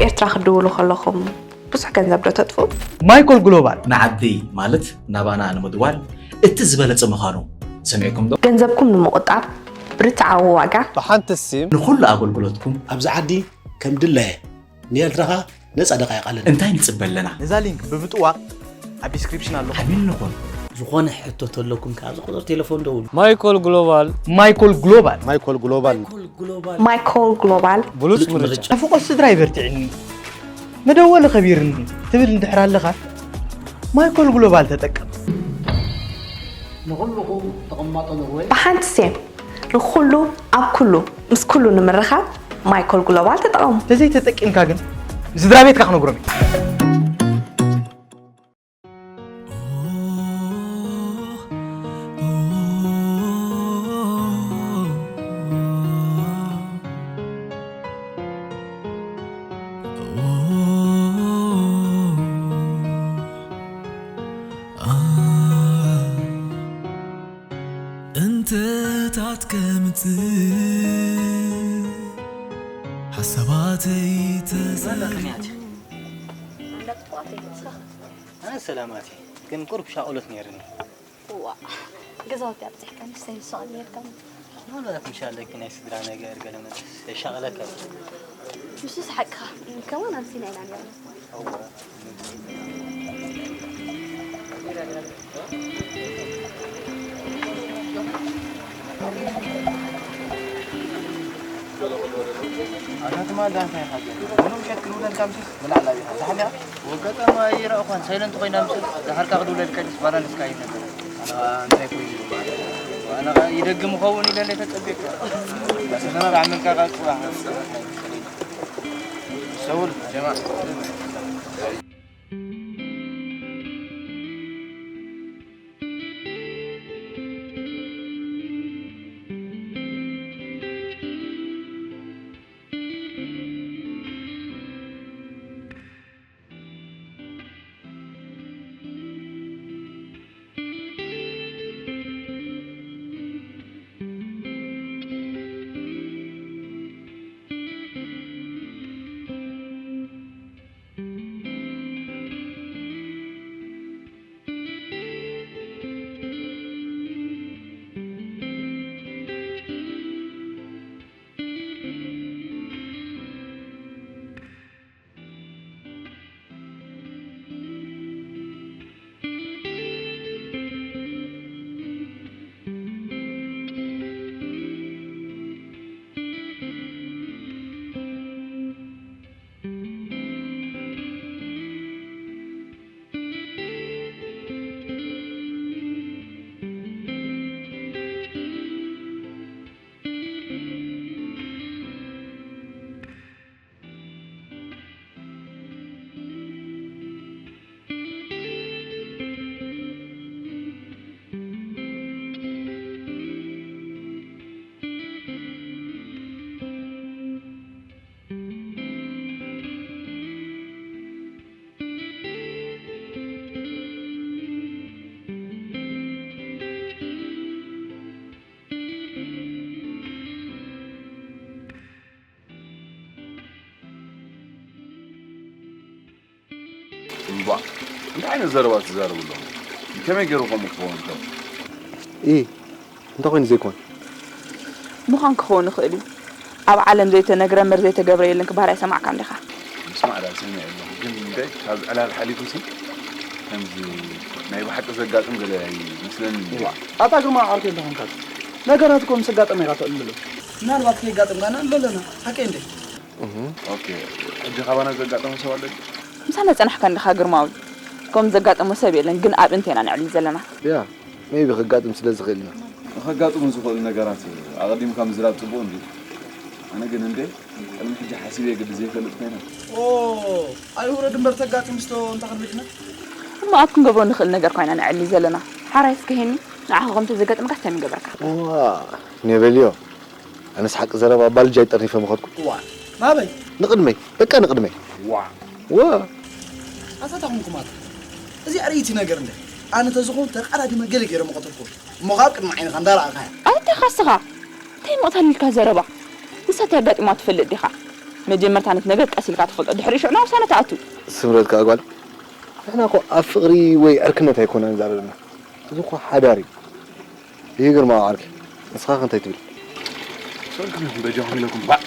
ኤርትራ ክትድውሉ ከለኹም ብዙሕ ገንዘብ ዶ ተጥፍኡ? ማይኮል ግሎባል ንዓዲ ማለት ናባና ንምድዋል እቲ ዝበለጸ ምዃኑ ሰሚዕኩም ዶ? ገንዘብኩም ንምቑጣብ ብርትዓዊ ዋጋ ብሓንቲ ሲም ንኹሉ ኣገልግሎትኩም ኣብዚ ዓዲ ከም ድላየ ንኤርትራ ኸኣ ነጻ ደቃይቕ ኣለና። እንታይ ንጽበ ኣለና? ነዛ ሊንክ ብምጥዋቕ ኣብ ዲስክሪፕሽን ኣሎ። ዓሚል ንኹን። ዝኾነ ሕቶ ተለኩም ከኣ ኣብዚ ቁጽሪ ቴሌፎን ደውሉ። ማይኮል ግሎባል ማይኮል ግሎባል ማይኮል ግሎባል ማይኮል ግሎባል ብሉጽ ምርጫ። ናፍቖት ስድራ ይበርትዕኒ መደወሊ ከቢርኒ ትብል እንድሕር ኣለኻ ማይኮል ግሎባል ተጠቀም። ንኹልኹም ተቐማጦ ኖርወይ ብሓንቲ ሴም ንኹሉ ኣብ ኩሉ ምስ ኩሉ ንምርኻብ ማይኮል ግሎባል ተጠቐሙ። ተዘይተጠቂምካ ግን ንስድራ ቤትካ ክነግሮም እዩ። እንተ ታትከምጽእ ሓሳባተይ ተዘ ኣነ ሰላማት ግን ቁሩብ ሻቕሎት ነይርኒ። እዋ ገዛውቲ ኣብዚሕካ ንሰይ ዝሰቐል ነርካ ምናልባት ምሻለኪ ናይ ስድራ ነገር ገለ መለስ የሻቕለካ እዩ። ንሱስ ሓቅኻ ከማን ኣምሲና ኢና ነርና። ኣታ ትማል ዳንሳ ኢኻ ግን ምንም ሸት ክንብለልካ ምሽስ ብላዕላ ቢኻ ዛሕሊኻ ወገጠማ ይረእኳን ሳይለንት ኮይና ምሽስ ዛሓርካ ክድውለልካ ጅስ ባላንስካ ይነገር ኣነ እንታይ ኮይኑ ኣነ ይደግም ኸውን ኢለ እንደ ተጸቢቅካ ስለና ብዓመልካ ቃል ጽባሕ ሰውል ጀማ እምቧ እንታይ ዓይነት ዘረባ ትዛረቡ ኣለኹም? ከመይ ገይሩ ከምኡ ክኸውን ይኽእል? ኢ እንታይ ኮይኑ ዘይኮን? ምዃን ክኸውን ይኽእል እዩ። ኣብ ዓለም ዘይተነግረ እምበር ዘይተገብረ የለን ክበሃል ኣይሰማዕካን ዲኻ? ምስማዕ ደኣ ሰሚዐ ኣለኹ፣ ግን እንታይ ካብ ዕላል ሓሊፉሲ ከምዚ ናይ ብሓቂ ዘጋጥም ገለ ኣይመስለንን እዩ። ኣታ ግርማ ዓርከይ እንተኾንካ ነገራት እኮ ምስ ኣጋጠመ ኢኻ ተዕልሎ። ምናልባት ከየጋጠምካና ንብሎ ኣለና። ሓቀይ እንዴ? ኦኬ፣ ሕጂ ካባና ዘጋጠመ ሰብ ኣሎ ድዩ? ምሳና ጸናሕካ እንዲኻ ግርማዊ። ከምኡ ዘጋጠሞ ሰብ የለን፣ ግን ኣብ እንቴና ነዕልል ዘለና። ያ፣ maybe ከጋጥም ስለ ዝኽእል ኢና። ንኸጋጥሙ ዝኽእሉ ነገራት ኣቐዲምካ ምዝራብ ጽቡቕ እንድዩ። ኣነ ግን እንዴ፣ ቅድሚ ሕጂ ሓሲበ ግዲ ዘይፈልጥ ኮይነ። ኦ፣ ኣይውረድ እምበር ተጋጢሙስቶ እንታይ ክንብል ኢና? እሞ ኣብ ክንገብሮ ንኽእል ነገር እኳ ኢና ነዕልል ዘለና። ሓራይ እስከ ሄኒ፣ ንዓኻ ከምኡ እንተዘጋጠመካ እንታይ ምገበርካ? እዋ፣ ኔበልዮ። ኣነስ ሓቂ ዘረባ ኣባልጃ ኣይጠርኒፈ ምኸድኩ። እዋ፣ ናበይ? ንቕድመይ፣ በቃ ንቕድመይ። እዋ። እዋ። ኣታ ታኹምኩም ኣታ። እዚ ኣርእይቲ ነገር እንደ ኣነ ተዝኾን ተቓዳዲመ ገለ ገይረ ምቐተልኩ። እሞ ካብ ቅድሚ ዓይንኻ እንዳረኣኻያ። ኣታ ኢኻ እስኻ። እንታይ ምቕታል ኢልካ ዘረባ? ንሳ እንታይ ኣጋጢማ ትፈልጥ ዲኻ? መጀመርታ ነቲ ነገር ቀስ ኢልካ ትፈልጦ፣ ድሕሪ ሽዑ ናብ ውሳነ ትኣቱ። ስምረት ከኣ ጓል፣ ንሕና እኮ ኣብ ፍቕሪ ወይ ዕርክነት ኣይኮናን ዛረብና። እዚ እኮ ሓዳር እዩ። ይግርማ ዓርኪ፣ ንስኻ ከ እንታይ ትብል? ሰልኩም በጃኹም ኢለኩም ባዕ።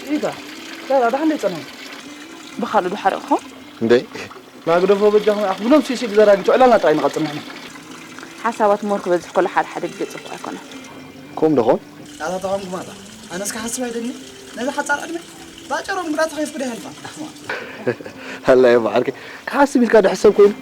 ኢታ፣ ዳራ፣ ዳሕን ደይ ጸናሕ? ብኻልእ ዶ ሓሪቕኩም? እንዴ? ናግደፎ በጃኹም፣ ኣኽብሎም ሲሲል ዘራጊቱ ዕላልና ጥራይ ንቐጽል ንሕና። ሓሳባት ሞር ክበዝሕ ከሎ ሓደ ሓደ ግዜ ጽቡቕ ኣይኮነን። ከምኡ ዶ ኾን? ኣታ ተቓምኩም ኣታ። ኣነስ ክሓስብ ኣይደልን። ነዛ ሓጻር ዕድመ ባጨሮም ግዳ ተኸይፍ ክዳ ይሃልፋ። ሃላ እዮም ዓርከይ። ክሓስብ ኢልካ ዶ ሕሰብ ኮይኑ?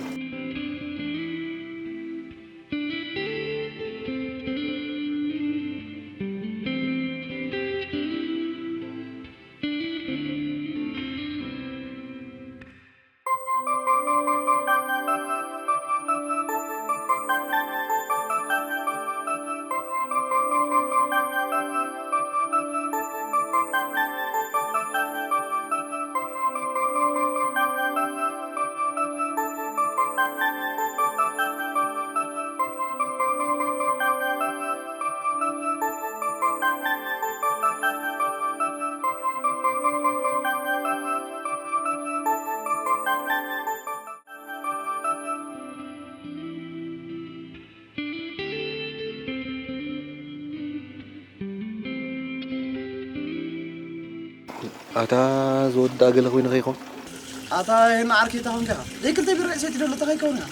ኣታ ዝወዳ ገለ ኮይንኸ ይኾን? ኣታ ሄና ዓርከይ፣ እንታይ ኮንካ ኢኻ? ዘይክልተ ቢራ ሰትዩ ዘሎ እንታይ ከይከውን ኢኻ?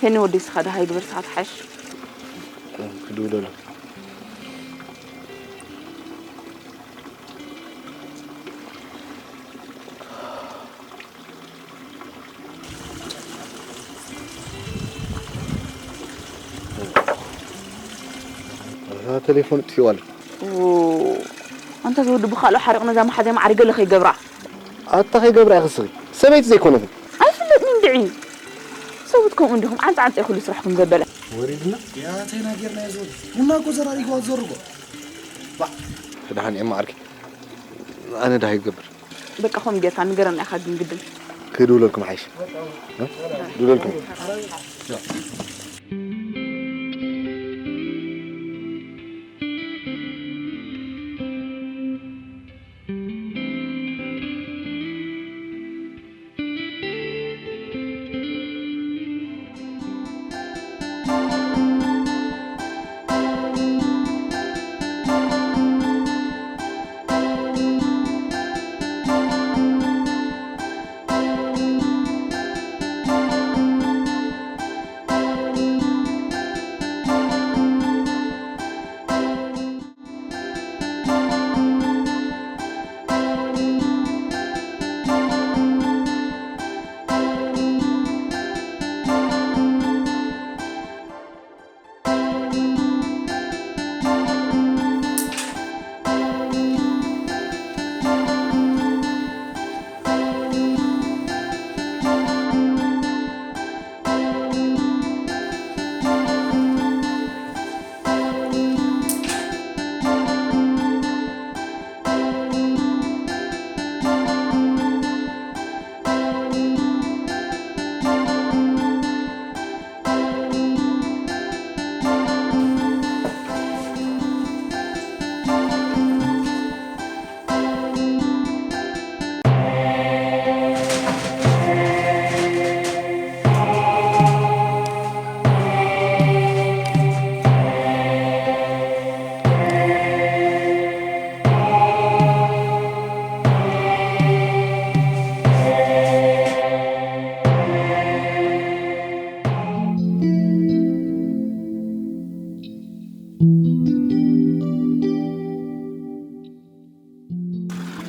ሄኒ ወዲ፣ ንስኻ ደሃይ ግበር፣ ንስኻ ትሓሽ። ክድውለሉ። እዛ ቴሌፎን ጥፊእዋ ኣሎ። ኦ፣ ኣንታ ዝወዲ ብኻልኦ ሓሪቕ ነዛ መሓዘይ ማዕሪገ ለኸ ይገብራ። ኣታ ከይገብራ ኢኺ ስኺ። ሰበይቲ ዘይኮነትን። ኣይፍለጥን እንድዒ። ሰብኡት ከምኡ እንዲኹም ዓንጻ ዓንጻ ይኹሉ ስራሕኩም ዘበለ። ወሪድና? ያ ተይና ጌርና እዩ ዝወዲ። ቡና እኮ ዘራሪግዋ ዝዘርጎ። ባ። ደሓን እየ ማዓርከይ። ኣነ ደሃይ ክገብር። በቃ፣ ከምኡ ጌርካ ንገረና ኢኻ ግን ግድን። ክድውለልኩም ሓይሽ። እ? ድውለልኩም።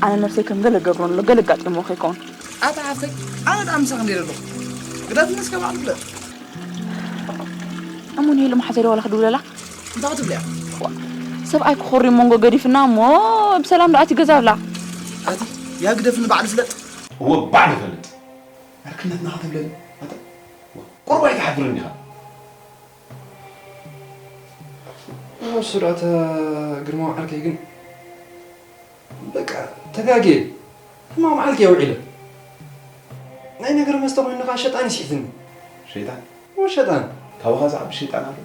ኣነ ነብሰይ ከም ገለ ገብሮ ኣሎ፣ ገለ ኣጋጢሞ ከይከውን። ኣታ ሓፍተይ፣ ኣነ ደኣ ምሳኺ እንድየ ዘለኹ። ግደፍኒ እስከ ባዕሉ ፍለጥ። ኣሞን ሄሉ መሓዘይ ዶ ዋላ ክድውለላ? እንታይ ክትብልያ? ዋ፣ ሰብኣይ ክኾሪ መንጎ ገዲፍና እሞ ብሰላም ደኣ እቲ ገዛ ኣብላ። ኣቲ፣ ያ ግደፍኒ ባዕሉ ፍለጥ። እወ፣ ባዕሉ ይፈልጥ። ዕርክነትና ከተብለኒ። ኣታ፣ ዋ፣ ቁሩብ ኣይትሓፍርን ኢኻ? እሱ ደኣ እታ ግርማዊ ዓርከይ ግን በቃ ተጋግየ። ሕማቕ መዓልቲ እየ ውዒለ። ናይ ነገር መስተ ኮይኑ ከዓ ሸጣን ይስሒትኒ። ሸይጣን? እዎ ሸጣን። ካባኻ ዝዓቢ ሸይጣን ኣሎ?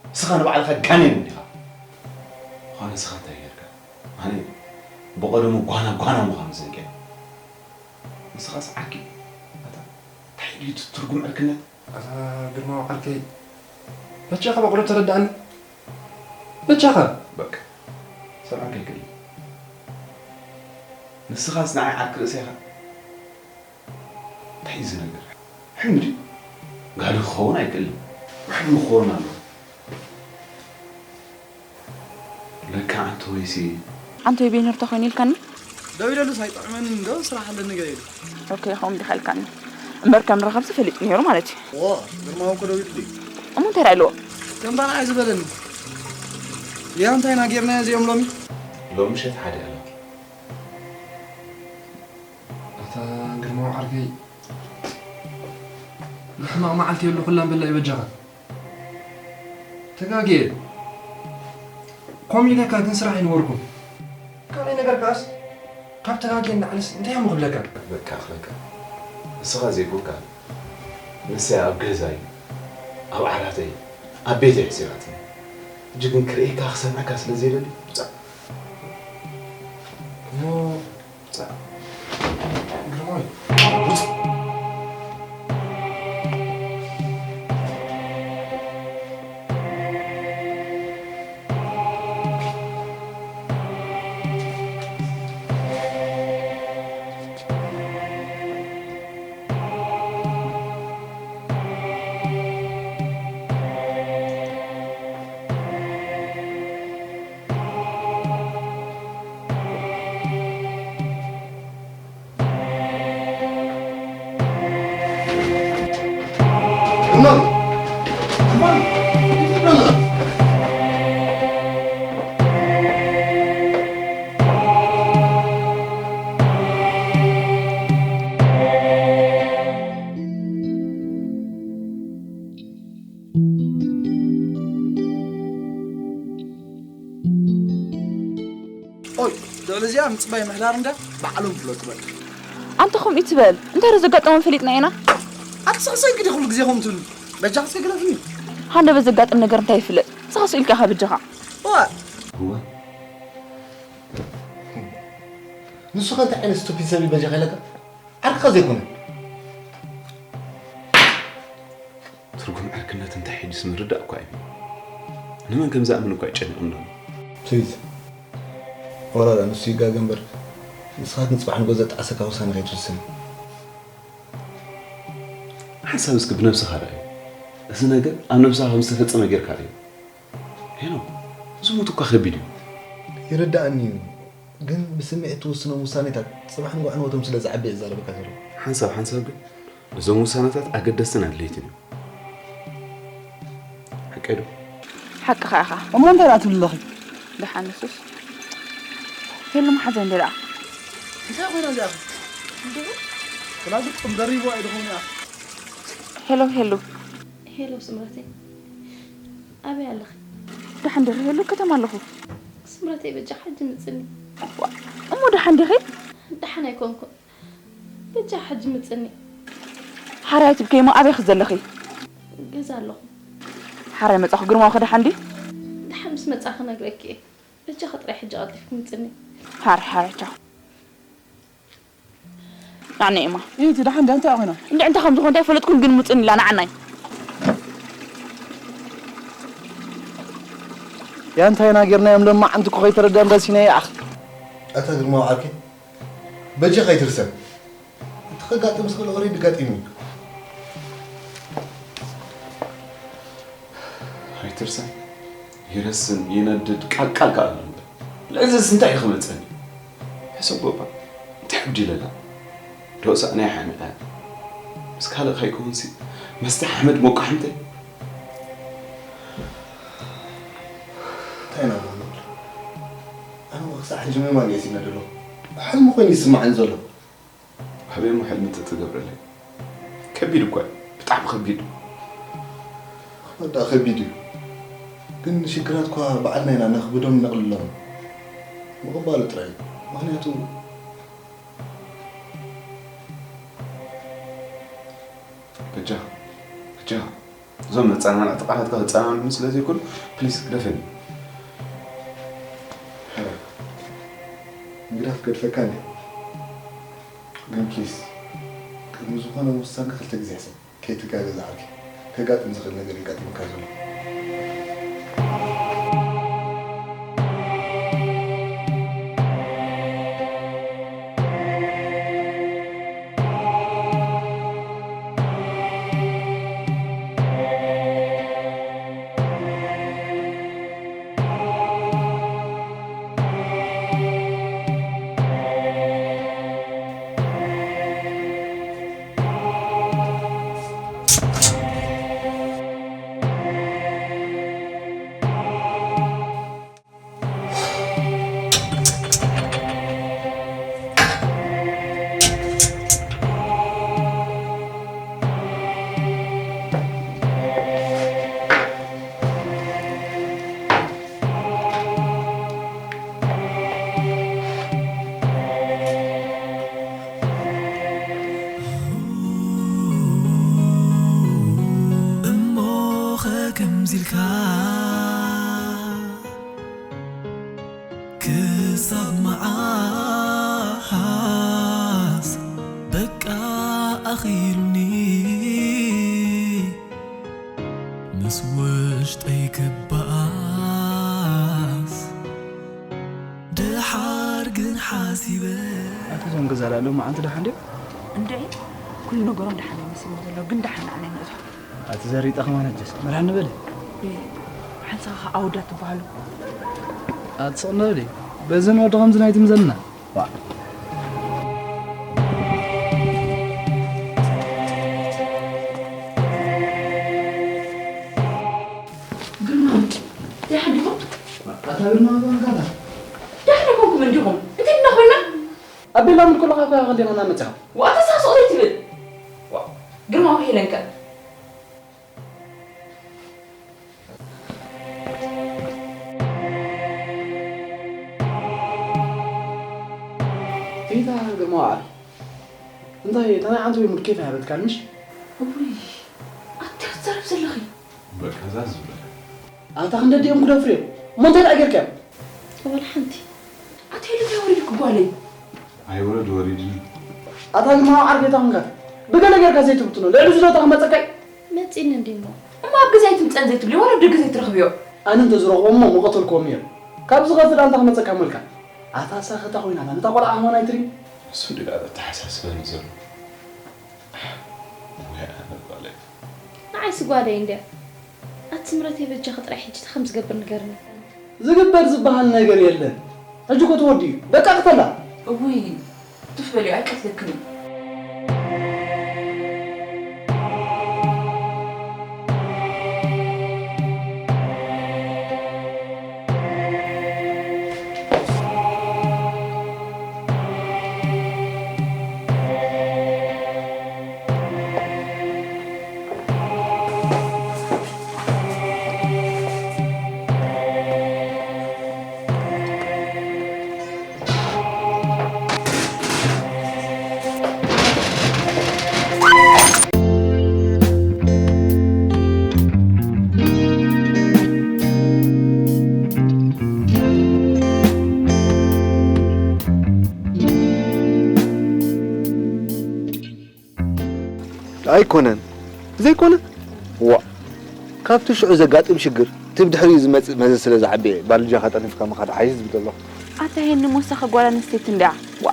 ንስኻ ንባዕልኻ ጋኔን እንዲኻ። ምዃኑ ንስኻ እንታይ ጌርካ? ኣነ ብቐደሙ ጓና ጓና ምዃኑ ዘንቅየ። ንስኻስ ዓኪ። ኣታ እንታይ ድዩ እቲ ትርጉም ዕርክነት? ኣታ ግርማዊ ዓርከይ፣ በጃኻ በቑሉ ተረዳእኒ። በጃኻ። በቃ፣ ሰምዓካ ኣይክእልን። ንስኻስ ንዓይ ዓርኪ ርእሰይ ኢኻ። እንታይ እዩ እዚ ነገር? ሕልሚ ድዩ? ጋህዲ ክኸውን ኣይክእልን። ሕልሚ ክኸውን ኣለዎ። ለካ ዓንተወይሲ። ዓንተወይ ቤነር ተኾይኑ ኢልካኒ? ደው ኢለሉስ ኣይጥዕመንን ዶ ስራሕ ኣለኒ ገለ ኢሉ። ኦኬ፣ ከምኡ ዲኻ ኢልካኒ? እምበር ከም ንራኸብሲ ፈሊጡ ነይሩ ማለት እዩ። ዎ፣ ግርማዊ እኮ ደው ኢሉ ድዩ? እሞ እንታይ ደኣ ኢልዎ? ከምታ ንዓይ ዝበለኒ። ያ እንታይ ኢና ጌርናዮ እዚኦም ሎሚ? ሎሚ ምሸት ሓደ ዕላል። ኣታ ግርማዊ ዓርከይ፣ ንሕማቕ መዓልቲ የብሉ ኩላ ንበላ እዩ በጃኻ። ተጋግየ። ከምኡ ኢለካ ግን ስራሕ ኣይነበርኩን። ካልኣይ ነገር ከኣስ፣ ካብ ተጋግየ ንላዕልስ እንታይ እሞ ክብለካ? በቃ ክብለካ። ንስኻ ዘይኮንካ፣ ንሰይ ኣብ ገዛይ፣ ኣብ ዓራተይ፣ ኣብ ቤተይ ሕሲራትኒ። ሕጂ ግን ክርእየካ ክሰምዐካ ስለ ዘይደሊ፣ ውጻእ። እሞ፣ ውጻእ። ግርማይ፣ ውጻእ። ኦይ፣ ልዕሊ እዚኣ ምጽባይ ምሕዳር እንዳ ባዕሎም ፍለጡ በቃ። ኣንተ ከምኡ ይትበል። እንታይ ዶ ዘጋጠሞም ፈሊጥና ኢና? ኣቲ ስቕ ስቕ ግዲ ኩሉ ግዜ ከምኡ ትብሉ። በጃ ክስገደፍኒ። ሃንደበት ዘጋጥም ነገር እንታይ ይፍለጥ? ንስኻ ስኢልካ ኢኻ በጃኻ። እዋ። እዋ። ንሱ ከ እንታይ ዓይነት ስቱፒድ ሰብ እዩ በጃኻ ኢለካ? ዓርክኻ ዘይኮነ። ትርጉም ዕርክነት እንታይ ሕጂስ ምርዳእ እኳ እዩ። ንመን ከም ዝኣምን እኳ ይጨንቕ ኣሎ። ፕሊዝ፣ ወላ ደኣ ንሱ ይጋገ እምበር፣ ንስኻ ግን ጽባሕ ንግሆ ዘጣዕሰካ ውሳነ ከይትውስን። ሓንሳብ እስኪ ብነብስኻ ርኣዮ። እዚ ነገር ኣብ ነብስኻ ከም ዝተፈጸመ ጌርካ ርኣዮ። ሄኖክ፣ ዝሙት እኳ ከቢድ እዩ። ይርድኣኒ እዩ፣ ግን ብስምዒት ትውስኖም ውሳኔታት ጽባሕ ንግሆ ዕንወቶም ስለ ዝዓቢ እየ ዝዛረበካ ዘለኹ። ሓንሳብ ሓንሳብ ግን እዞም ውሳነታት ኣገደስትን ኣድለይትን እዮም። ሓቀይ ዶ? ሓቅኻ ኢኻ። እሞ እንታይ ደኣ ትብሊ ኣለኺ? ደሓን ንሱስ። ሄሉ መሓዘይ እንዴ ደኣ? እንታይ ኮይና እዚኣ? እንዴ? ክላስ ቁም ደሪብዋ እዩ ድኸውን እያ። ሄሎ፣ ሄሎ። ሄሎ ስምረተይ። ኣበይ ኣለኺ? ደሓን ዲኺ ሄሉ? ከተማ ኣለኹ። ስምረተይ በጃኻ ሕጂ ምጽኒ። እሞ ደሓን ዲኺ? ደሓን ኣይኮንኩን። በጃ ሕጂ ምጽኒ። ሓራይ ትብከይ እሞ ኣበይ ኸ ዘለኺ? ገዛ ኣለኹ። ሓራይ መጻኹ ግርማዊ ከ ደሓን ድዩ? ደሓን ምስ መጻ ክነግረኪ እየ። በጃኺ ጥራይ ሕጂ ቀልጢፍኪ ምጽኒ። ሓራይ ሓራይ ቻው። ናዕና ኤማ። ኢቲ ደሓን ድያ እንታይ ኮይና? እንደ እንታይ ከም ዝኾነ እንታይ ፈለጥኩን ግን ምጽኒ ኢላ ናዕናይ። ያ እንታይ ኢና ጌርናዮም ለማዓንቲ እኮ ከይተረዳም ረሲና ይኣኽ። ኣታ ግርማዊ ዓርከይ። በጃኻ ኣይትርሰን። እቲ ከጋጥም ዝኽእል ኦሬዲ ጋጢሙ እዩ። ኣይትርሰን። ይረስን ይነድድ ቃልቃል ከኣ ኣሎ እምበር። ልዕሊ እዚስ እንታይ እዩ ክመጸኒ? ሕሰቦ እባ። እንታይ ዕብድ ኢለላ? ዶእ ሳእናይ ሓሚቐ። ምስ ካልእ ከይከውንሲ መስተ ሓመድ ሞቃሕምተይ። እንታይ ኢና ንብል? ኣነ እኮ ክሳዕ ሕጂ ምማን እየ ሲነ ዘለኹ። ሕልሚ ኮይኑ ይስማዓኒ ዘሎ። ኣበይ እሞ ሕልሚ ተትገብረለይ? ከቢድ እኳ እዩ። ብጣዕሚ ከቢድ። ክመዳ ከቢድ እዩ። ግን ሽግራት እኳ ባዕልና ኢና ነኽብዶም ነቕልሎም። ምቕባሉ ጥራይ እዩ። ምኽንያቱ ብቻ እዞም መጸናናዕቲ ቃላትካ ዘጸናንዑኒ ስለ ዘይኮኑ ፕሊስ ግደፈኒ። ሕረ፣ እንግዳ ክገድፈካ እንድየ። ግን ፕሊስ ቅድሚ ዝኾነ ውሳነ ክልተ ግዜ ሕሰብ። ከይትጋገ ዝዓርከይ። ከጋጥም ዝኽእል ነገር የጋጥመካ ዘሎ። እሞኸ ከምዚ ኢልካ ክሳብ መዓስ በቃ ኣኺሉኒ ምስ ውሽጠይ ክበኣስ ድሓር ግን ሓሲበ ኣቲ እዞም ገዛ ላለው መዓንቲ ደሓን ድዮም? እንድዒ ኩሉ ነገሮም ደሓን ይመስል ዘሎ ግን ደሓን ኣነ ንእቶ ኣቲ ዘሪጣ ከማን ሕጅስ መርሓ ንበል ሓንሳኻ ኣወዳት ትበሃሉ ኣቲ ስቕ ንበል በዚ ንወዲ ከምዚ ናይ ትምዘልና ዋ ግርማ እንታይ ሓዲኹም ኣታ ግርማ ባንካታ ደሕና ኮንኩም እንዲኹም እንታይ ድና ኮይና ኣቤላ ምን ኩሉ ካካ ከሊና ናመጽኻ ዋታ ሳሶ ትብል ግርማ ሄለንከ ኢታ ግርማ በዓል እንታይ እታ ናይ ዓንተ ወይ ሙድ ኬፍ ኣይሃበትካን ምሽ እውይ ኣቲ ክትዛረብ ዘለኺ በቃ እዛ ዝብለካ ኣታ ክንደዲኦም ክደፍሩ እዮም እሞ እንታይ ደኣ ጌርካዮም ወላ ሓንቲ ኣቲ ሄሉ እንታይ ወሪድኩ ጓለይ ኣይውረድ ወሪድኒ ኣታ ግርማ በዓል ጌታ ምንካት ብገለ ጌርካ ዘይትብትኖ ልዕሊ ዝለታ ክመፀካይ መጺኒ እንዲ እሞ እሞ ኣብ ገዛይ ትምጸን ዘይትብሊ ዋላ ኣብ ደገ ዘይትረኽብዮ ኣነ እንተ ዝረኽቦ እሞ ምቐተልክዎም ነይሩ ካብዚ ኸፍእ ደኣ እንታይ ክመጸካ መልካ ኣታ ሳኸታ ኮይና ነታ ቆልዓ ከማን ኣይትርኢ እሱ ድኣ ዘተሓሳስበኒ ዘሎ ወይ ኣነ ጓለይ ንዓይሲ ጓለይ እንድያ ኣቲ ስምረተይ በጃኺ ጥራይ ሕጂ እንታይ ከም ዝገብር ንገርኒ ዝግበር ዝበሃል ነገር የለን ሕጂ እኮ ተወዲኡ በቃ ቅተላ እውይ ትፍ በልዮ ኣይቀትለክን እዩ ኣይኮነን ዘይኮነ ዋ ካብቲ ሽዑ ዘጋጥም ሽግር እቲ ብድሕሪኡ ዝመፅእ መዘዝ ስለ ዝዓበየ ባልጃኻ ጠርኒፍካ ምኻድ ሓይሽ ዝብል ዘለኹ ኣታ ሄኒ ሞሳኺ ጓል ኣንስተይቲ እንድያ ዋ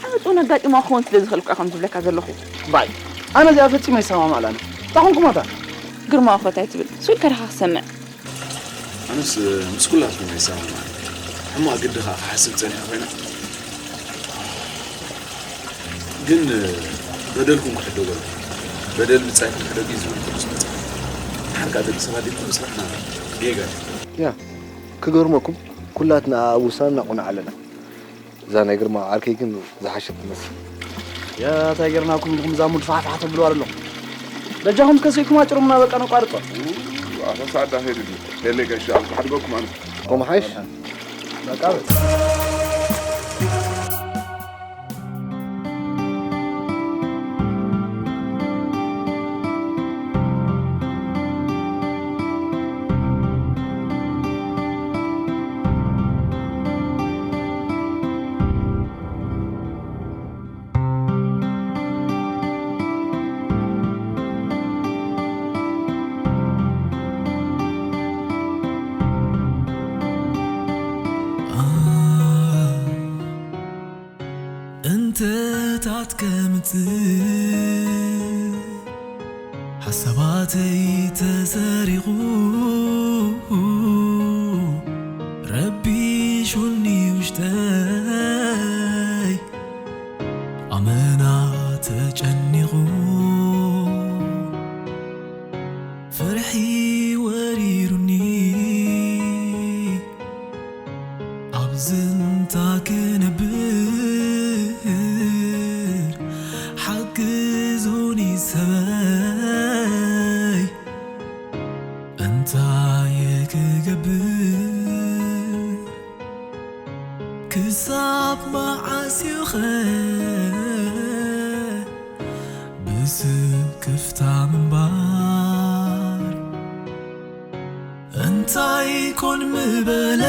ዓመፅ እውን ኣጋጢማ ክኸውን ስለ ዝኽእል እኳ ከም ዝብለካ ዘለኹ ባይ ኣነ እዚኣ ፈፂመ ይሰማማዕ ላነ እንታይ ኮንኩም ኣታ ግርማ እኾ እንታይ ትብል ስኢልካ ዲኻ ክሰምዕ ኣነስ ምስ ኩላትኩም ኣይሰማማዕን። ሕማቕ ግዲ ከኣ ክሓስብ ጸኒሐ ኮይነ። ግን በደልኩም ክሕደጎ ኣለኩም። በደል ብጻይኩም ሕደጉ እዩ ዝብል ቅዱስ መጽሓፍ። ድሓር ከኣ ደቂ ሰባት ዘይኮኑ ስራሕና ጌጋ እዩ። ያ ክገርመኩም ኩላትና ኣብ ውሳነና ቅኑዕ ኣለና። እዛ ናይ ግርማ ዓርከይ ግን ዝሓሸት ትመስል። ያ እንታይ ጌርናኩም ኢልኩም እዛ ሙድ ፋሕፋሕ ተብልዋ ዘለኹም? በጃኹም ከሲእኩም ኣጭሩምና በቃ ነቋርጾ። ኣታ ሰዓዳ ሄድኒ ሄሌ ጋሽ ኣልኩ ሓድገኩም ኣነ። ከምኡ ሓይሽ? በቃ በል። ከምጽእ ሓሳባተይ ተሰሪቑ፣ ረቢሹኒ ውሽጠይ ኣመና ተጨኒቑ፣ ፍርሒ ወሪሩኒ። ኣብ ዝንታ ክነብር ሓግዙኒ ሰበይ፣ እንታይ ክገብር? ክሳብ መዓስ እዩኸ ብስክፍታ ምንባር? እንታይ ኮን ምበለ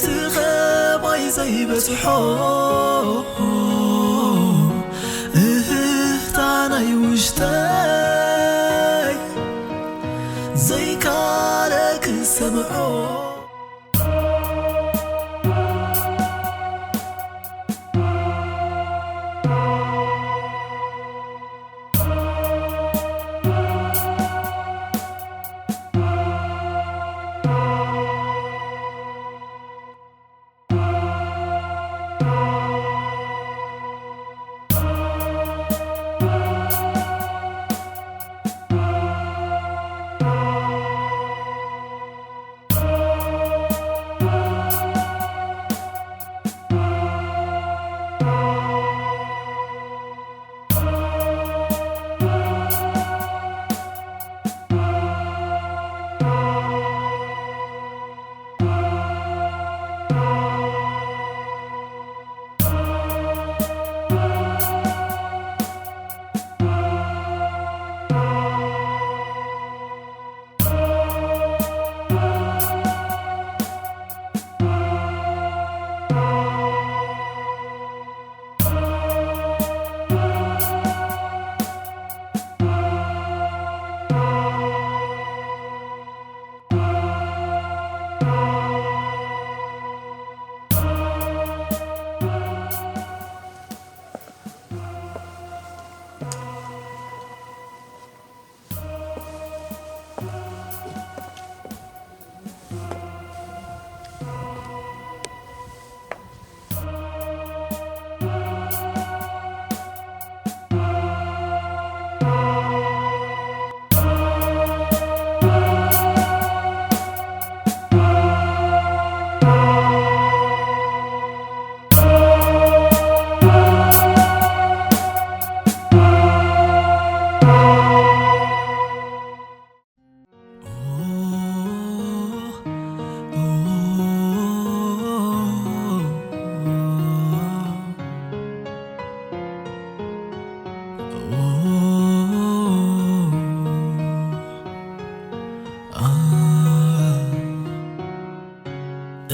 ትኸባይ ዘይበጽሖ እህህታ ናይ ውሽጠይ ዘይካለ ክሰምዖ።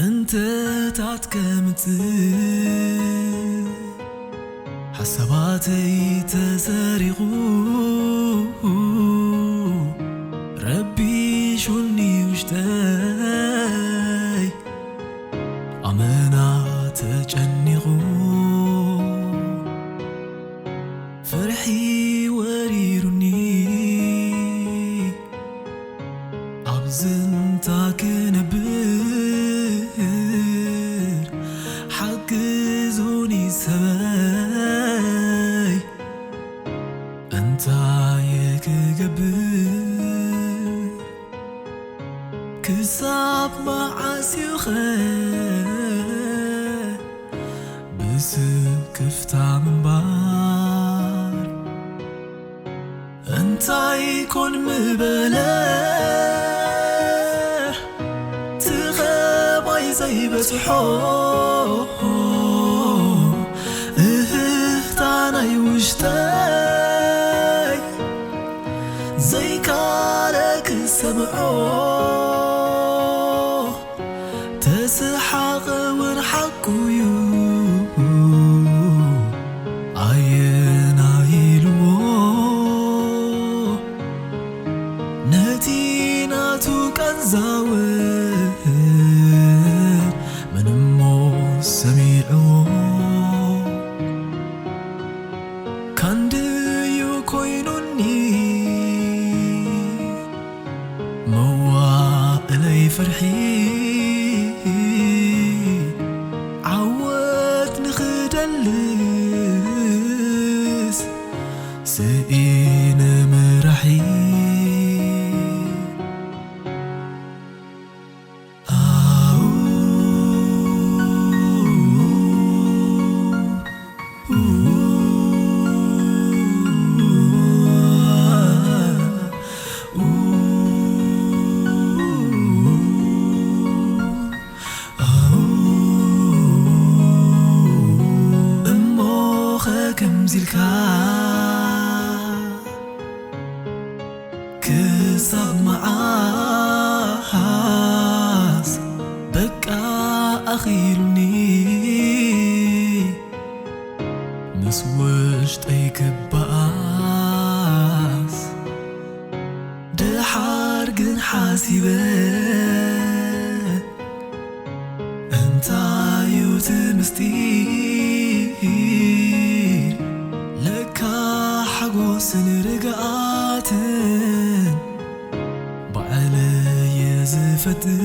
እንተታት ከምጽእ ሓሳባተይ ተሰሪቑ ረቢሹኒ ውሽጠይ ኣመና ተጨኒቑ ፍርሒ ወሪሩኒ ኣብ ዝንታ ክነብር ሓግዙኒ ሰበይ እንታይ ክገብር ክሳብ መዓስ እዩኸ ብስክፍታ ምንባር እንታይ ኮን ምበለ ትኸባይ ዘይበጽሖ እህህታ ናይ ውሽጠይ ዘይካለ ክሰምዖ ተስሓቕ እውን ሓቁ እዩ ኣየናይ ኢልዎ ነቲ ናቱ ቀንዛውን ምንሞ ሰሚዕዎ መዋእለይ ፍርሒ ዓወት ንኽደልስ ስኢነ ምራሒ። እሞኸ ከምዚልካ ክሳብ መዓስ በቃ ኣኺሉኒ ምስ ውሽጠይ ክበኣስ። ደሓር ግን ሓሲበ እንታዩ እቲ ምስጢር? ለካ ሓጎስን ርግኣትን ባዕለየ ዝፈጥር።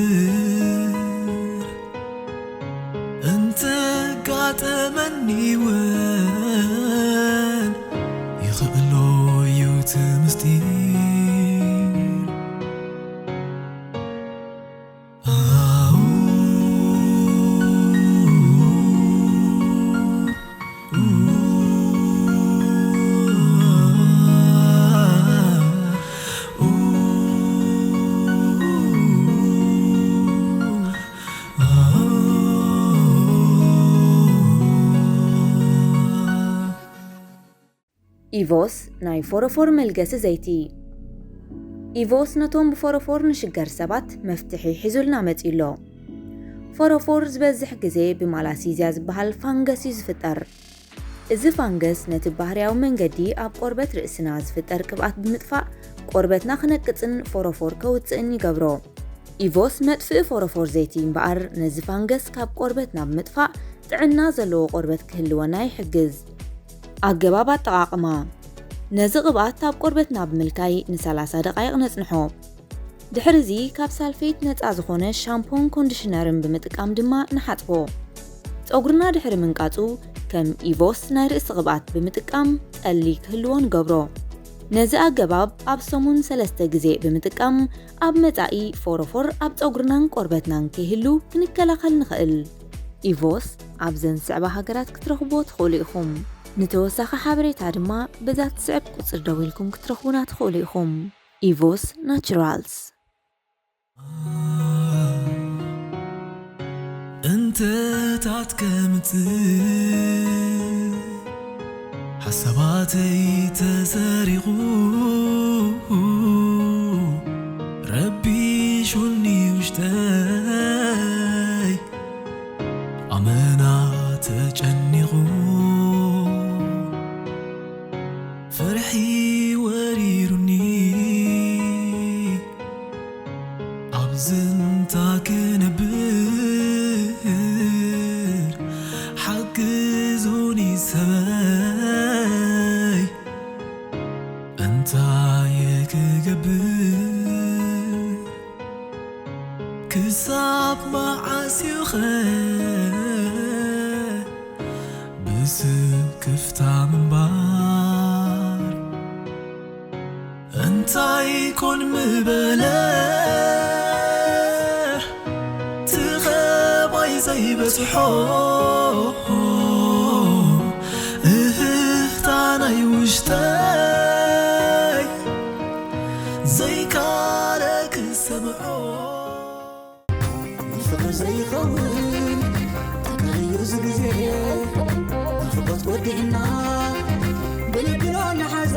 እንተጋጠመኒ እውን ይኽእሎ እዩ እቲ ምስጢር። ኢቮስ ናይ ፎሮፎር መልገሲ ዘይቲ። ኢቮስ ነቶም ብፎሮፎር ንሽገር ሰባት መፍትሒ ሒዙልና መጺኡ ኣሎ። ፎሮፎር ዝበዝሕ ግዜ ብማላሲዝያ ዝበሃል ፋንገስ እዩ ዝፍጠር። እዚ ፋንገስ ነቲ ባህርያዊ መንገዲ ኣብ ቆርበት ርእስና ዝፍጠር ቅብኣት ብምጥፋእ ቆርበትና ክነቅጽን ፎሮፎር ከውጽእን ይገብሮ። ኢቮስ መጥፍኢ ፎሮፎር ዘይቲ እምበኣር ነዚ ፋንገስ ካብ ቆርበትና ብምጥፋእ ጥዕና ዘለዎ ቆርበት ክህልወና ይሕግዝ። ኣገባብ ኣጠቓቕማ። ነዚ ቅብኣት ኣብ ቆርበትና ብምልካይ ን30 ደቓይቕ ነጽንሖ። ድሕርዚ ካብ ሳልፌት ነጻ ዝኾነ ሻምፖን ኮንዲሽነርን ብምጥቃም ድማ ንሓጽቦ። ጸጉርና ድሕሪ ምንቃጹ ከም ኢቮስ ናይ ርእሲ ቅብኣት ብምጥቃም ጠሊ ክህልዎ ንገብሮ። ነዚ ኣገባብ ኣብ ሰሙን ሰለስተ ግዜ ብምጥቃም ኣብ መጻኢ ፎሮፎር ኣብ ጸጉርናን ቆርበትናን ከይህሉ ክንከላኸል ንኽእል። ኢቮስ ኣብዘን ዝስዕባ ሃገራት ክትረኽብዎ ትኽእሉ ኢኹም። ንተወሳኺ ሓበሬታ ድማ በዛ ትስዕብ ቁጽሪ ደዊልኩም ክትረኽቡና ትኽእሉ ኢኹም። ኢቮስ ናቹራልስ። እንተታት ከምጽእ ሓሳባተይ ተሰሪቑ ረቢሹኒ ውሽጠይ ኣመና ተጨኒቑ ፍርሒ ወሪሩኒ ኣብ ዝንታ ክነብር ሓግዙኒ ሰበይ እንታይ ክገብር ክሳብ መዓስ እዩኸ ብስክፍታ ምንባር እንታይ ኮን ምበለ ትኸባይ ዘይበዝሖ እህህታ ናይ ውሽጠይ ዘይካለ ክሰምዖ ንፍቕሪ ዘይኸውን ተጋይዩ እዚ ግዜ ናፍቖት ወዲእና ብልብና ንሓዘ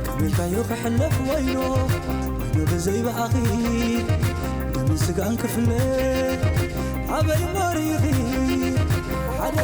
ቀቢልካዮ ክሕለፍ ወይኖ ወይኖ ብዘይ ብኣኺ ደምን ስጋን ክፍለ ኣበይ ሞሪኺ ሓደ